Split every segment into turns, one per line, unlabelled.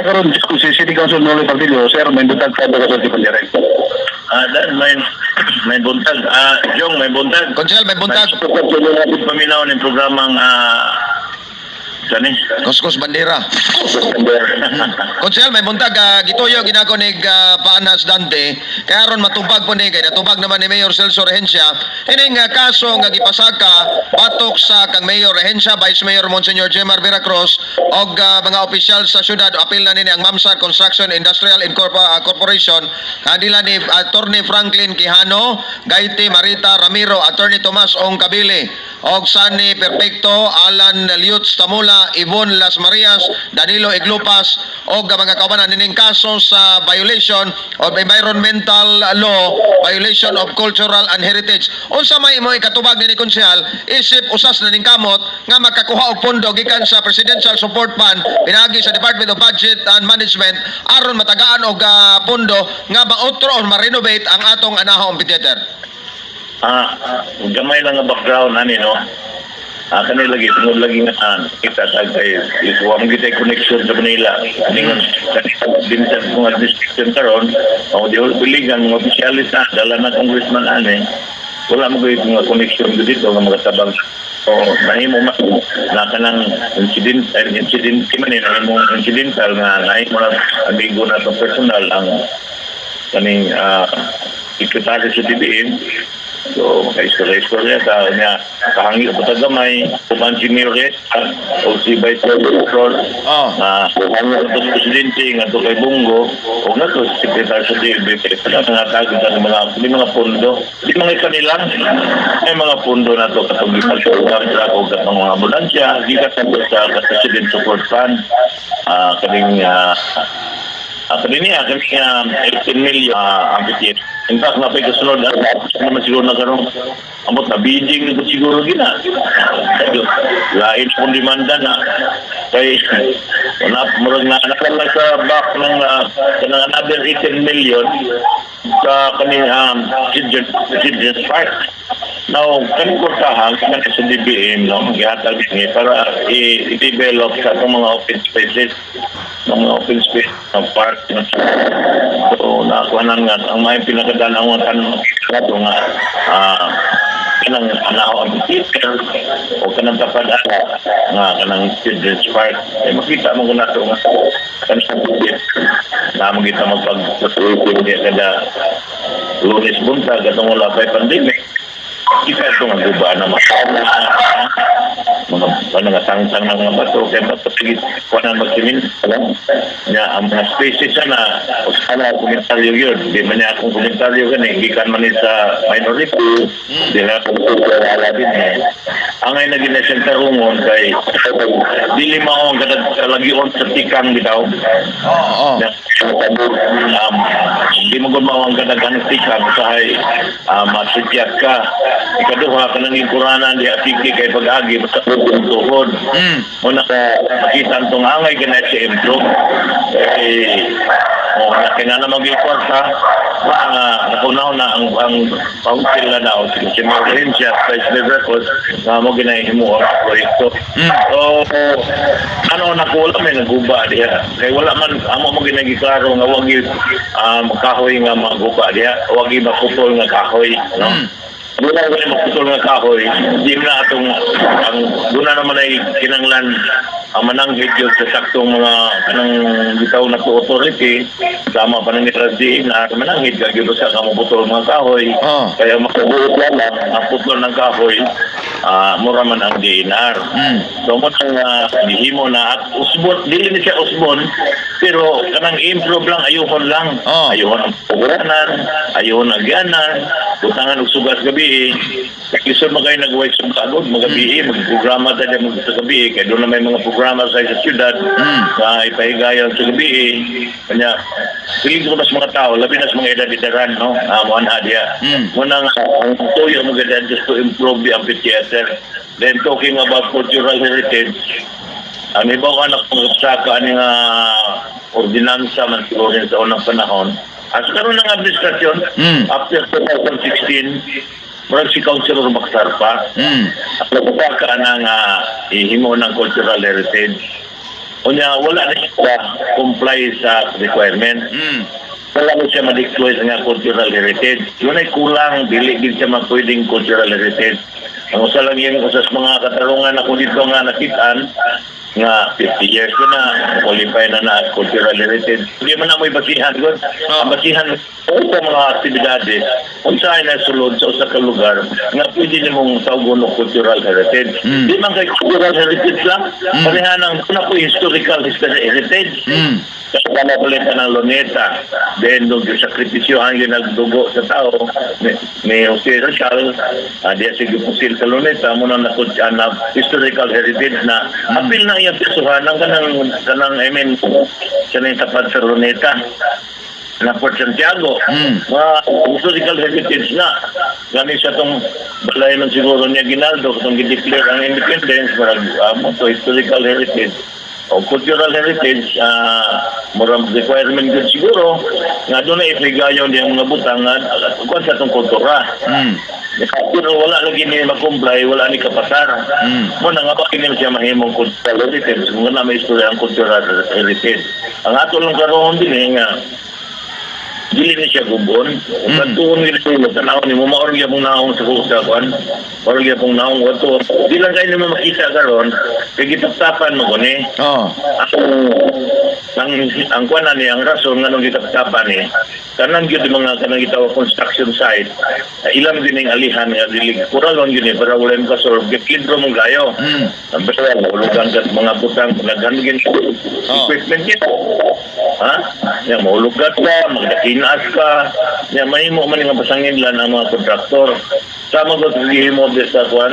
Kaya karon si City Council Noli Pardillo, sir, may buntag ka ba sa Pandiray?
Dan, may buntag. Jong, may buntag.
Konsehal, may buntag.
Paminaw ng programang kani?
Kuskos Bandera. Konsehal, may buntag. Gituyo ginako ni Paanas Dante. Kaya aron matubag po ni kay natubag naman ni Mayor Celso Regencia. Ining kaso nga gipasaka batok sa kang Mayor Regencia, Vice Mayor Monsignor Jemar Veracruz og mga opisyal sa syudad, apil na nini ang Mamsar Construction Industrial Corporation kanila ni Attorney Franklin Quijano, Gaiti Marita Ramiro, Attorney Tomas Ong Kabili, og Sani Perfecto, Alan Liutz Tamula, Yvonne Las Marias, Danilo Iglupas og mga kaubanan nining kaso sa violation of environmental law, violation of cultural and heritage. Unsa may imo ikatubag nini, konsehal, isip usas na ning kamot nga makakuha og pondo gikan sa Presidential Support Fund pinagi sa Department of Budget and Management aron matagaan og pondo nga mautro o ma-renovate ang atong Anahaw Amphitheater?
Gamay lang nga background ani, no. Kani lagi tungod lagi nga kita sa kay is wa mo gitay connection sa Manila. Ningon kani din sa kung administration karon, o di buligan mga opisyalis na dala na congressman ani. Wala mo gyud mga connection dito nga mga tabang. O nahimo man na kanang incident ay incident man ni nahimo incidental nga nahimo na amigo na sa personal ang kaning sekretary sa DBM. So, makaistorya-istorya ta niya, kahangi ko ta gamay, kuman si Mayor Resta o si Vice President Rol, na hangi ko sa presidente nga to kay Bong Go, o nga to si sekretary sa DBM, kaya nga tagod ang mga, di mga pondo, di mga kanilang, ay mga pondo na to katong gipagprogram sa o katong mga ambulansya, gikan sa President Support Fund, kaning kani niya, kani 18 million amphitheater. In fact, napay kasunod, naman siguro na karon amot na bidding nito siguro gina. Lain kung demanda na kay wala murag na na sa back ng kanang another 18 million sa kaning Children's Park. Now, kaning kwartahan kan sa DBM, no, gihatag ni para i-develop sa atong mga open spaces, mga open space ng park. No? So, nakakuha na nga, ang may pinakadala ang tanong ito nga, kanang Anahaw Amphitheater o kanang tapad nga kanang Children's Park. Eh, makita mo ko na ito nga kanang amphitheater na makita mo pag kada Lunes buntag atong wala pa'y pandemic, kita ito nga guba na mga ano nga tangtang ng mga bato kay bato sige kuan magsimin nya ang mga spaces na sana komentaryo yun di man niya akong komentaryo gani gikan man ni sa minority di na akong din eh ang ay naging na siyang tarungon kay dili mao ang kadag kalagion sa tikang bitaw
Oo.
Na hindi mo gud mao ang kadaghan ng tikang usahay masidyat ka. Ikaduha, kanang ingkuranan di apiki kay pag-agi basta tuhod mo na makita ang tong angay kana si improve eh o na kaya na maging kwarta na nakunaw na ang council na daw si Mayor Regencia, Vice Mayor Records nga mo ginahimo ang proyekto. So ano na ko, wala may naguba diha kay wala man amo mo ginagiklaro nga wag kahoy nga maguba diha, wag maputol nga kahoy, no? Di na gani maputol nga kahoy, di na atong ang duna naman ay kinanglan ang mananghid yun sa saktong mga kanang bitaw na to authority sama pa ng di na mananghid ka gyud sa kamuputol mga kahoy. Kaya makabuot lamang ang putol ng kahoy, mura man ang DENR. So mo nang gihimo na at usbon, dili ni siya usbon pero kanang improve lang, ayuhon lang. Ayuhon ang puguranan, ayuhon ang agyanan, butangan og sugas gabi. Lisod man kayo nagway suga agad, magabi, magprograma tayo mag sa gabi, kaya doon na may mga programa sa siyudad na ipahigayon sa gabi. Kanya, feeling ko mas mga tao, labi na sa mga edad-edaran, no? Mo anha diya. Muna nga, ang tuyo mo ganda just to improve the amphitheater. Then talking about cultural heritage, ang iba ko anak saka ani nga ordinansa man siguro sa unang panahon. As karon ng administrasyon, after 2016, murag si Councilor Baksar pa, nagpaka ng ihimo ng cultural heritage. Unya wala na siya comply sa requirement. Wala mo siya ma-declare nga cultural heritage. Yun ay kulang, dili din siya mapwedeng cultural heritage. Ang usa lang yung usas mga katarungan ako dito nga nakitaan, nga 50 years ko na, qualify na na as cultural heritage. Hindi man na mo'y basihan gud. Ang basihan sa mga aktibidades, kung saan na sulod sa usa ka lugar nga pwede nimong tawgon og cultural heritage. Di man kay cultural heritage lang, pareha ng una po historical heritage. Kaya ulit ng Luneta. Then, doon yung sakripisyo ang ginagdugo sa tao, may Jose Rizal, diya sige pusil sa Luneta, muna na, na historical heritage na apil na iyang pisuhan ng kanang, I mean, kanang tapat sa Luneta na Port Santiago. Mga historical heritage na. Gani siya tong balay man siguro niya Ginaldo, itong gideclare ang independence, parang mo to historical heritage. O cultural heritage, murang requirement gud siguro nga doon na ipigayon yung mga butang nga kuan sa itong kultura. Pero wala lagi ni mag-comply, wala ni kapasar. Mo na nga ba kini siya mahimong cultural heritage, kung nga na may istorya ang cultural heritage. Ang ato lang karon din eh, nga dili ni siya gubon. Katuon gid ko tanaw ni mo maor gyud naong sa kusa kuan. Maor gyud naong wato. Di lang kayo nimo makita karon kay gitaptapan mo kuni. Ang kuan na ni ang rason nganong gitaptapan ni kanan gyud mga kanang gitawag construction site, ilang din ning alihan nga dili kuralon gyud ni para wala mo kasolve gipidro mong gayo. Ang basta mahulugan ka sa mga butang daghan gyud equipment gyud. Ha? Ya mahulugan ka, magdakinas ka. Ya mahimo man nga pasangin lang ang mga kontraktor. Sama ko sa gihimo di sa kuan.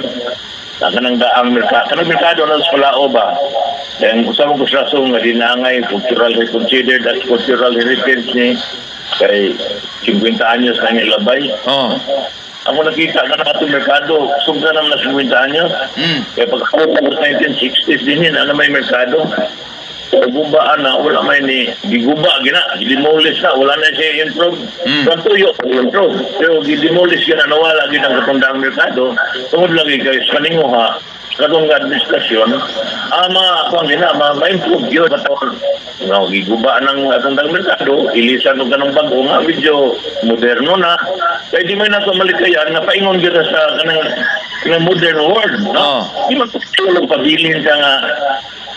Sa kanang daang merkado, kanang merkado na sa Palao ba? Then usa mo ko sa rason nga dinangay cultural considered as cultural heritage ni kay 50 anyos na nilabay. Ako nakita ka na itong merkado, sugda naman na 50 anyos. Kaya pag sa 1960s din yun, ano may merkado. Gubaan na, wala may ni, giguba, gina, gidemolish na, wala na siya improve. Ang tuyo, improve. Pero gidemolish gina, nawala gina ang katundang merkado. Tungod lagi kay sa paninguha, katong administrasyon, ang mga, kung gina, ma-improve yun. Katong, nga, giguba ng atong merkado, ilisan og kanang bago nga, medyo moderno na. Kaya di man nato malikayan, napaingon kita sa kanang modern world. No? Di man tulog pabilin ka nga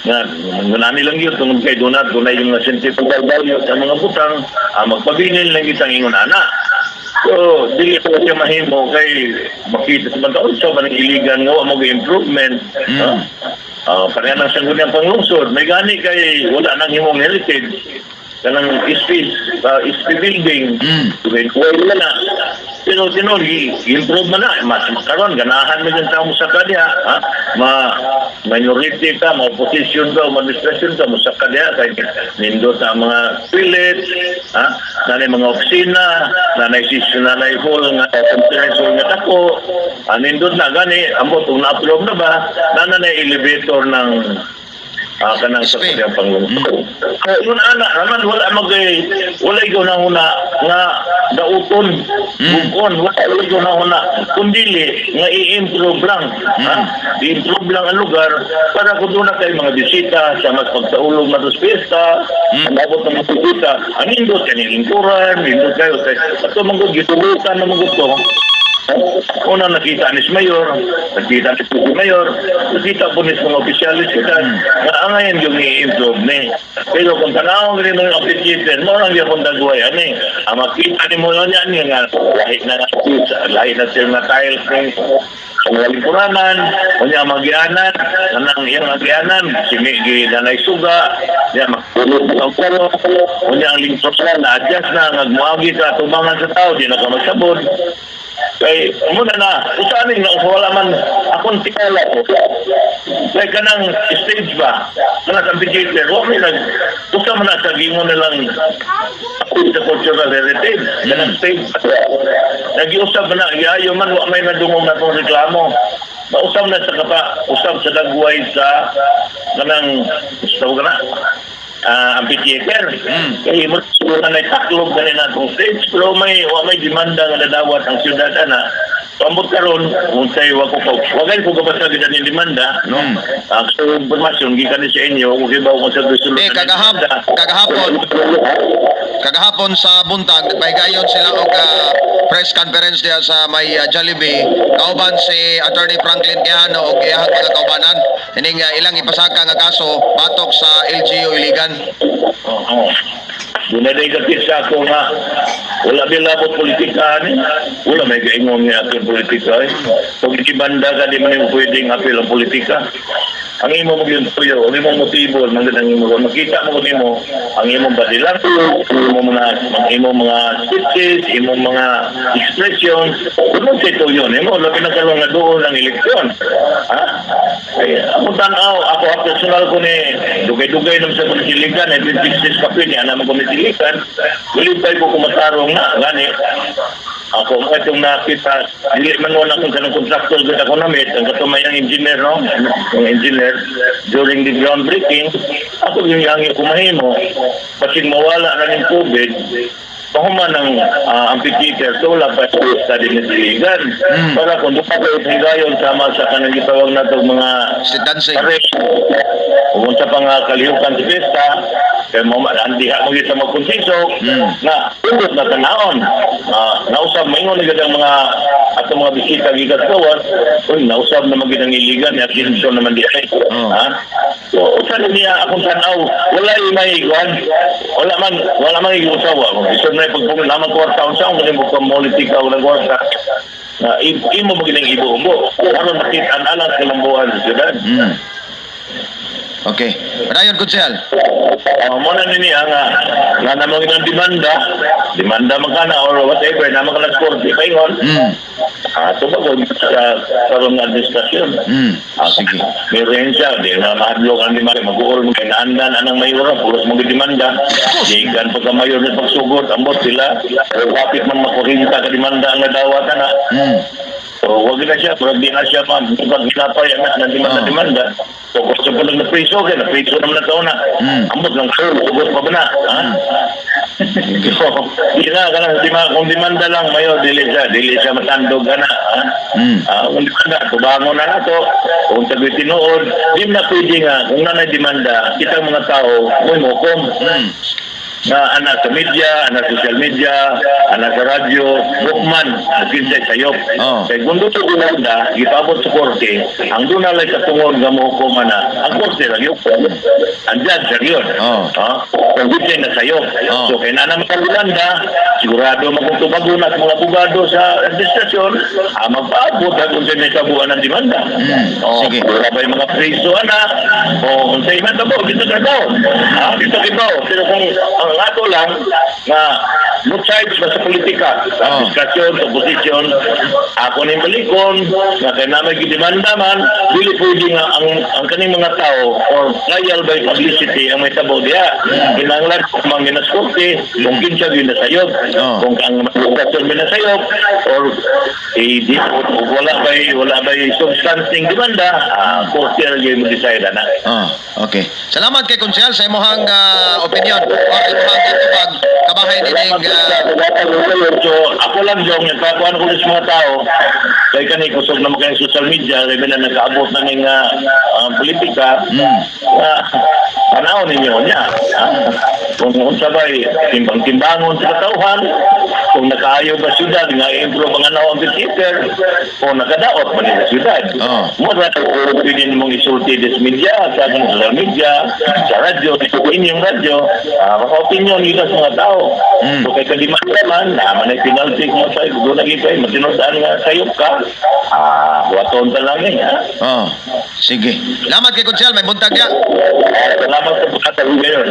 nga ngunani lang yun tungod kay doon na yung sentimental value sa mga butang, magpabilin lang kitang ingon ana. So dili ko siya mahimo kay makita sa mga unsa man ang iligan nga wa mo improvement. Pareha lang sa sangguniang panglungsod, may gani kay wala nang himong heritage kanang SP building. Wala na. Pero tinuod, improve man na. Mas makaron, ganahan mo yung tao mo sa kanya. Ha? Ma minority ka, ma opposition ka, ma administration ka, mo sa kanya. Kay nindot ang mga toilet, ha? Nanay mga opisina, nanay sisyon, nanay hall, nga conference hall nga dako. Ah, nindot na gani, ambot kung na-approve na ba, nanay elevator ng kanang sa
SP.
kanyang panglungsod. Yun ana, naman wala mag wala ikaw na huna nga dauton, bukon, wala ikaw na huna. Kundili nga i-improve lang, ha? I-improve lang ang lugar para kung doon na kayo mga bisita sa mas pagsaulog na sa piyesta, ang abot ng mga bisita, ang nindot kaning lingkuran, nindot kayo kay ato manggod gitulukan na manggod to. Una nakita ni Mayor, nakita ni City Mayor, nakita po ni mga opisyalis kita, nga angayan yung i-improve ni. Pero kung tanawang rin ng application, mo lang yung dagway, ani. Ang makita ni mo lang yan, nga lahi na sila na tiles ng ang lingkuranan, unya magianan, kanang iyang magianan, simigi nanay suga, niya makulog ang kulo, unya ang lingkuran na adjust na, ngagmuagi ka, tumangan sa tao, di na ka magsabon. Kay muna na, usanin nga wala man akong tikala ko. Kay kanang stage ba, kanang sa amphitheater, wa may nag usa man na sa gimo na lang sa cultural heritage, kanang stage. Nagiusab na, iayo man wa may nadungog na tong reklamo. Mausab na sa kapa, usab sa dagway sa kanang tawag na amphitheater. Kay mo na na taklob gani na atong stage pero may wa may demanda nga nadawat ang siyudad ana. So, ambot karon unsay wa ko pa wagay ko gabasa gid ani demanda, no? So impormasyon gikan ni sa inyo kung kibaw ko sa resulta.
Eh, kagahapon sa buntag, nagpahigayon sila og press conference diha sa may Jollibee kauban si Attorney Franklin Quijano og iyahang mga kaubanan ining ilang ipasaka nga kaso batok sa LGU Iligan.
Oo. Doon na din sa ako nga wala bilabot politika ni. Wala may gaingon nga akong politika eh. Pag ikibanda ka, di man yung pwedeng apil ang politika. Ang imo mo yung tuyo, ang imong motibo, ang ang imo makita mo kung imo, ang imong body language, ang imong mga speeches, imong mga expressions, kung sa tuyo nimo, labi na karon nga doon ang eleksyon. Ha? Ay, ako tanaw, ako ang personal ko ni dugay-dugay naman sa kumisiligan, 1960s pa ni ana man kumisiligan, gulipay ko kumatarong na, gani, ako mo itong nakita, dili man wala akong kanang contractor gud ako namit, ang katumayang engineer, no? Ang engineer, during the groundbreaking, ako yung yangi kumahimo, basin mawala na ng COVID, pahuman ng amphitheater, so wala pa yung study ni Siligan. Para kung doon pa kayo higayon sama sa kanang gitawag na itong mga
Street dancing.
Pare, kung unsa pa nga kalihukan sa pesta, kay mo ang diha mo gyud sa magkonsenso nga tundot na tanawon. Nausab maingon na gyud ang mga atong mga bisita gikan sa gawas, uy, nausab na gyud ang Iligan, ni atensyon naman diha. Ha? So, usa na niya akong tanaw, wala yung may iguan. Wala man igusawa. Kung isod na pagpungol naman kwarta unsa mo mo politika o ng kwarta. Na imo mo gining ibo-ubo. Aron makita ang alang kalambuan sa syudad.
Okay. Padayon, Kunsehal.
Mo na nini ang nga namang inang demanda, demanda man kana or whatever, naman ka korte paingon. Tubag sa karon nga administrasyon.
Sige.
May rensya, di na mahadlok ang demanda, mag-uol mo kay naandan anang mayora, pulos mo demanda. Gikan pagka mayor ni pagsugod, ambot sila, kapit man makurinta ka demanda ang nadawat na. So, wag na siya, murag di na siya ma'am, pag ginapay ang na demanda, demanda. So, kung sa pulang napriso, kaya napriso naman na taon na. Ambot lang, sir, sugot pa ba na? Ha? So, di na, kanang, di ma, kung demanda lang, mayor, dili siya matandog ka na. Ha? Kung demanda, tubangon na nato, kung sabi tinuod, di na pwede nga, kung na demanda, kitang mga tao, muy mokom na ana sa media, ana sa social media, ana sa radyo, bukman, kinsay sayop. Kay kung doon demanda, gipabot sa korte, ang doon na lang katungod nga mo na, ang korte lang yun. Ang judge lang yun. Ha? Kung kinsay na sayop. So kay na naman ang demanda, sigurado magtubago na at mga abogado sa administrasyon, magpaabot at kung may kabuuan ng demanda. Oh,
Sige.
wala ba yung mga priso ana o kung sa iman tabo dito trabaho. Dito kibaw. Pero kung ang ato lang nga both sides ba sa politika, sa administrasyon, sa oposisyon, ako ning balikon nga kay namin gidemanda man, dili pwede nga ang kaning mga tao or trial by publicity ang may tabo diha. Kinahanglan kung mang ginaskorte, kung kinsa gyud nasayop, kung ang administrasyon minasayop or eh, di, o wala bay substance ning demanda, korte ra gyud mo decide ana.
Oh, okay. Salamat kay Konsehal sa imong opinion or imong tubag kabahin nining
So, ako lang jong nagpakuan ko sa mga tao kay kani kusog na kay social media labi na nakaabot na ning politika panahon ninyo niya. Kung unsa bay timbang-timbangon sa katawhan, kung nakaayo ba syudad nga i-improve ang anaw ang theater, kung nakadaot man sa syudad. Mo ra pwede nimong isulti des media, sa social media, sa radyo, sa inyong radyo, maka opinion yun sa mga tao. So kay kadimanda man, naman ay penalty kung sa doon na gipay, matinudan nga sayop ka, buhaton ta lang eh. Ha?
Oh, sige. Salamat kay Konsehal, may buntag ya.
Salamat sa pagkatawag ngayon.